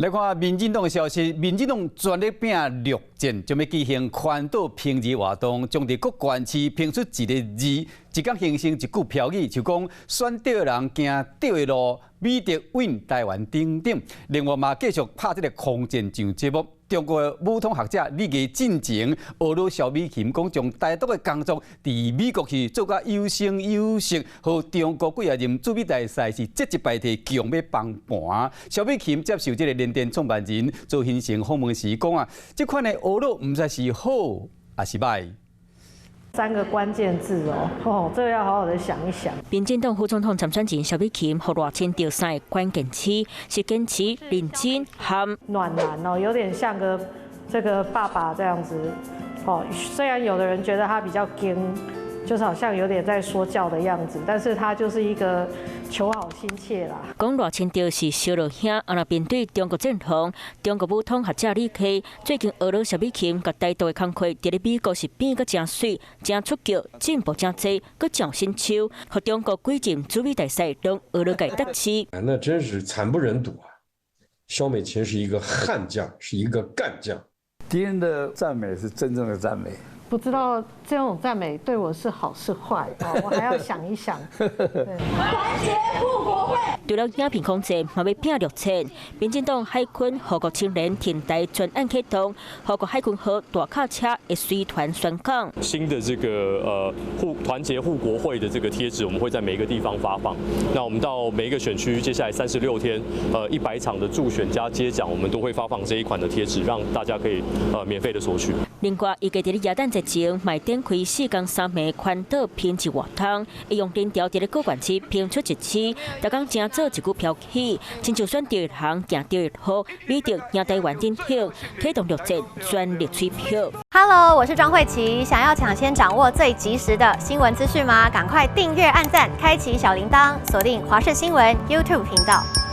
來看民進黨的消息，民進黨全力拼陸戰，將欲舉行環島評字活動，將佇各縣市評出一个字，一工形成一句標語，就講選對的人行對的路，美德穩台灣頂頂。另外嘛，繼續拍這个空戰上節目。中國的武統學者李毅進前呵咾蕭美琴講，將台獨的工作佇美國是做甲有聲有色，予中國幾仔任駐美大使是節節敗退，強欲崩盤。蕭美琴接受這个聯電創辦人曹興誠訪問時講啊，這款的呵咾毋知是好抑是䆀。三個關鍵字哦，哦，這個要好好的想一想。民進黨副總統參選人蕭美琴予賴清德三个關鍵詞是堅持、認真和暖男哦，有點像個這個爸爸這樣子。哦，雖然有的人覺得他比較硬，就是好像有點在說教的樣子，但是他就是一個求好心切啦。講賴清德是小老兄，啊若面對中國戰狼，中國武統學者李克最近呵咾蕭美琴，共台獨的工課，佇咧美國是變閣誠媠、誠出格、進步誠濟，閣誠新手，予中國幾任駐美大使攏呵咾共得市。那真是慘不忍睹啊！蕭美琴是一個悍將，是一個幹將。敵人的讚美是真正的讚美。不知道這種讚美對我是好是壞，我還要想一想。團結護國會。除了影片空戰，嘛欲拼陸戰。民進黨海軍護國青年挺台專案啟動，護國海軍號大卡車會隨團宣講。新的這個護團結護國會的這個貼紙，我們會在每一個地方發放。那我們到每一個選區，接下來36天，100場的助選加街講，我們都會發放這一款的貼紙，讓大家可以免費的索取。另外，預計佇咧耶誕節前，嘛展開4工3暝環島評字活動，會用連調佇咧各縣市評出一詞，逐工成做一句標語，親像選對的人行對的路，美德贏台灣頂頂，啟動陸戰全力催票。 Hello，我是莊慧琪，想要搶先掌握最及時的新聞資訊嗎？趕快訂閱、按讚、開啟小鈴鐺，鎖定華視新聞 YouTube 頻道。